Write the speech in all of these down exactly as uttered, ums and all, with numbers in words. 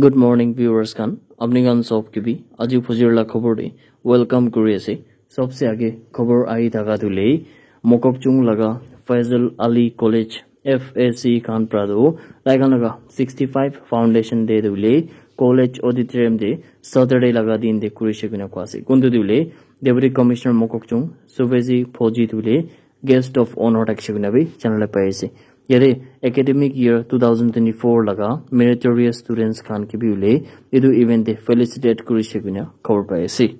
Good morning, viewers khan. Apni khan sob ke bhi aji phujir la khobor de welcome kuri ase. Sobse age khobor ahi thaka tu le Mokokchung laga Faisal Ali College F A C khan pra tu tai khan laga sixty-five foundation day tu le college auditorium de Saturday laga din de kuri she kina kwa ase. Kuntu tu le Deputy Commissioner Mokokchung Suveji Phoji tu le guest of honor thakishe koina bi janabole pai ase. Yate academic year two thousand twenty-four laga meritorious students khan ke bi ule etu event te felicitate kurishe koina khobor pai ase.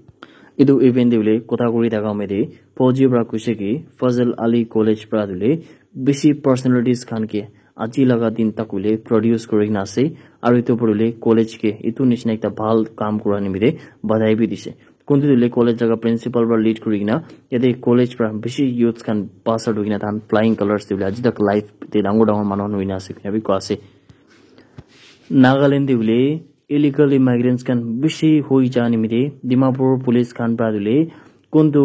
Etu event te ule kotha kuri thaka hoine te Phoji pra kuishe ki Fazal Ali College pra ule bishi personalities khan ke aji laga din tak ule produce kuri kena ase. Aru etu pura ule college ke etu nishina ekta bhal kam kura nimite badai bi dise. Kuntu tu le college laga principal para lead kuri kena yate college para bishi youths khan pass out hoi kena tahan flying colors te bole aji tak life te dangor dangor manu khan hoi kena ase koina bi koa ase. Nagaland te bole illegal immigrants khan bishi hoi ja nimite Dimapur police khan para tu le kuntu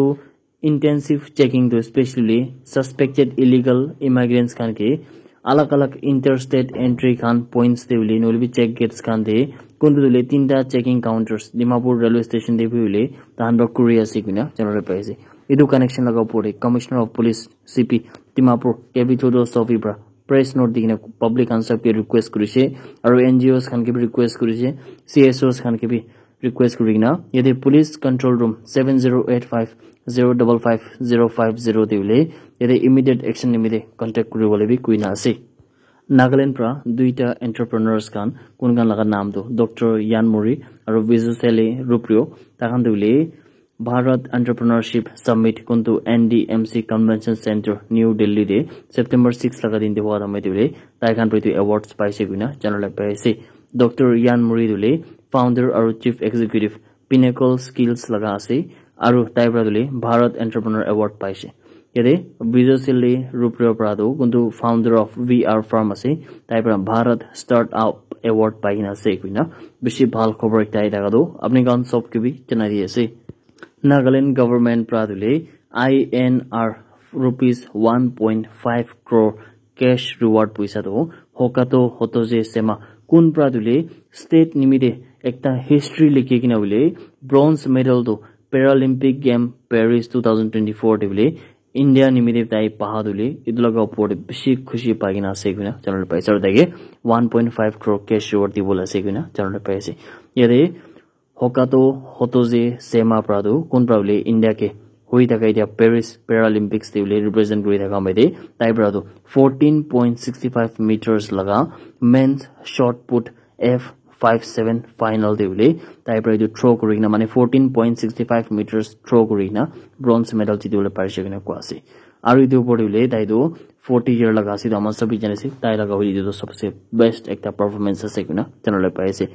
intensive checking tu specially suspected illegal immigrants khan ke alag alag interstate entry khan points te hoile nohoile bi check gates khan te kuntu tu le tinta checking counters Dimapur railway station te bi hoile tahan para kuri ase koina janabole pai ase. Etu connection laga opor te Commissioner of Police C P Dimapur K V Chodo Sofi para press note di kena public khan sob ke request kurishe aru N G Os khan ke bi request kurishe, C S Os khan ke bi request kuri kena yate police control room seven zero eight five zero double five zero five zero te hoile yate immediate action nimite contact kuri bole bi koina ase. Nagaland pra duita entrepreneurs khan kun khan laga naam tu Doctor Yan Muri aru Vijay Sele Ruprio takhan tu hoile Bharat Entrepreneurship Summit kuntu N D M C Convention Center New Delhi te September six laga din te hua dhamai te hoile tai khan pra etu awards paise koina janabole pai ase. Doctor Yan Muri tu hoile founder aru chief executive Pinnacle Skills laga ase aru tai pra tu hoile Bharat Entrepreneur Award paise. Yate Vijay Sele Ruprio pra tu kuntu founder of V R Firm ase tai pra Bharat Startup Award pai kena ase koina bishi bhal khobor ekta ahi thaka tu apni khan sob ke bi janai di ase. Nagaland government pra tu hoile I N R rupees one point five crore cash reward poisa tu Hokato Hotoje Sema kun pra tu hoile state nimite ekta history likhi kena hoile bronze medal tu Paralympic Game Paris two thousand twenty-four te hoile India nimite tai paha tu hoile etu laga opor te bishi khushi pai kena ase koina janabole pai ase aru tai ke one point five crore cash reward dibole ase koina janabole pai ase. Yate Hokato Hotoje Sema pra tu kun pra hoile India ke hoi thaka etia Paris Paralympics te hoile represent kuri thaka hoine te tai pra tu fourteen point sixty five meters laga men's shot put F five seven final te hoile tai pra etu throw kuri kena mane fourteen point sixty five meters throw kuri kena bronze medal jiti bole parise koina koa ase. Aru etu opor te hoile tai tu forty year laga ase etu ama sob bi jane ase tai laga hoile etu tu sobse best ekta performance ase koina janabole pai ase.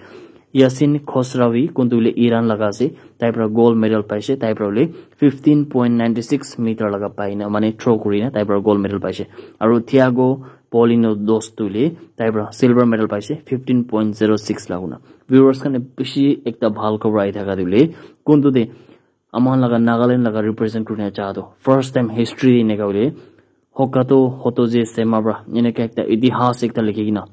Yasin Khosrawi kuntu hoile Iran laga ase tai pra gold medal paise tai pra hoile fifteen point ninety six meter laga pai na mane throw kuri na tai pra gold medal paise. Aru Thiago Paulino Dos tu hoile tai pra silver medal paise fifteen point zero six laga na. Viewers khan bishi ekta bhal khobor ahi thaka tu hoile kuntu te ama khan laga Nagaland laga represent kurina cha tu first time history eneka hoile Hokato Hotoje Sema pra eneka ekta itihas ekta likhi kena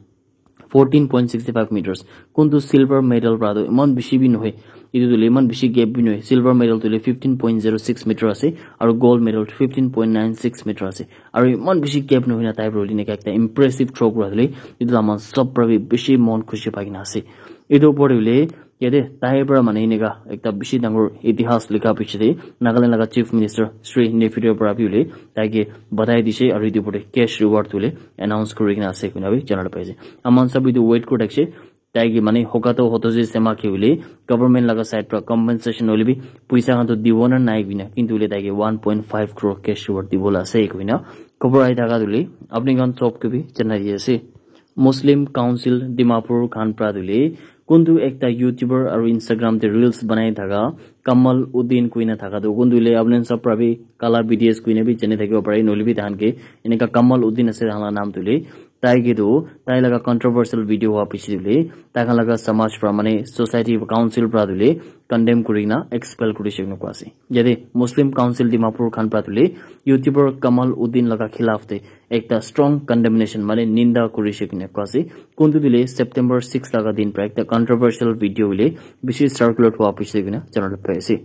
fourteen point sixty five meters kuntu silver medal pra tu iman bishi bi nohoi etu tu hoile iman bishi gap bi nohoi silver medal tu hoile fifteen point zero six meter ase aru gold medal fifteen point nine six meter ase aru iman bishi gap nohoi na tai pra hoile eneka ekta impressive throw kura tu hoile etu la ama khan sob pra bi bishi mon khushi pai kena ase. Etu opor te hoile yate tai pra mane eneka ekta bishi dangor itihas likha piche te Nagaland laga Chief Minister Shri Neiphiu Rio pra bi hoile tai ke badai dise aru etu opor te cash reward tu hoile announce kuri kena ase koina bi janabole pai ase. Ama khan sob etu wait kuri thakise tai ke mane Hokato Hotoje Sema ke hoile government laga side pra compensation hoile bi poisa khan tu dibo na nai koina kintu hoile tai ke one point five crore cash reward dibole ase koina khobor ahi thaka tu hoile apni khan sob ke bi janai di ase. Muslim Council Dimapur khan pra tu hoile kuntu ekta YouTuber aru Instagram te reels banai thaka Kamal Uddin koina thaka tu kuntu hoile apni khan sob pra bi Kala B D S koina bi jani thakibo pare nohoile bi tahan ke eneka Kamal Uddin ase tahan la naam tu hoile Tai ke tu, tai laga controversial video hoa piche tu le, tai khan laga samaj pra mane society council pra tu le condemn kuri na expel kuri she koina koa ase. Yate Muslim Council Dimapur khan pra tu le YouTuber Kamal Uddin laga khilaf te ekta strong condemnation mane ninda kuri she koina koa ase. Kuntu tu le September six laga din pra ekta controversial video le bishi circulate hoa piche koina channel pai ase.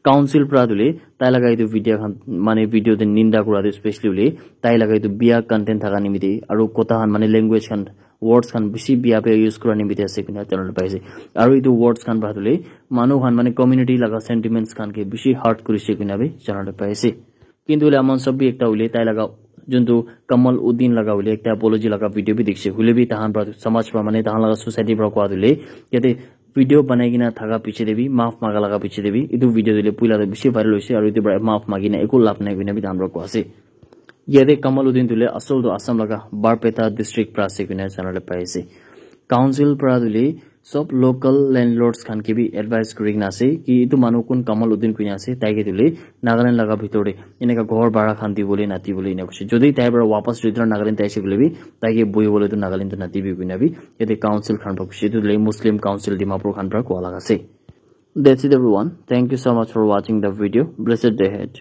Council pra tu le tai laga etu video khan mane video te ninda kura tu specially le tai laga etu bia content thaka nimite aru kotha khan mane language khan words khan bishi bia bia use kura nimite ase koina channel pai ase. Aru etu words khan pra tu le manu khan mane community laga sentiments khan ke bishi hurt kuri she koina bi channel pai ase. Kintu hoile aman sob bi ekta hoile tai laga juntu Kamal Uddin laga hoile ekta apology laga video bi dikhi se. Hoile bi tahan pra samaj pra mane tahan laga society pra koa tu le yate video banai kena thaka piche te bi maaf maga laga piche te bi etu video tu le puila tu bishi viral hoise aru etu pra maaf magi na eku lab nai koina bi tahan pra koa ase. Yate Kamal Uddin tu le asol tu Assam laga Barpeta district pra ase koina channel pai ase. Council pra tu le sob local landlords khan ke bi advice kuri kena ase ki etu manu kun Kamal Uddin koina ase tai ke tu le Nagaland laga bhitor te eneka ghor bhara khan dibole na dibole ena koise. Jodi tai para wapas return Nagaland te aise koile bi tai ke bohi bole tu Nagaland tu na dibi koina bi yate council khan para koise. Etu tu le Muslim Council Dimapur khan para koa laga ase. That's it everyone. Thank you so much for watching the video. Blessed day ahead.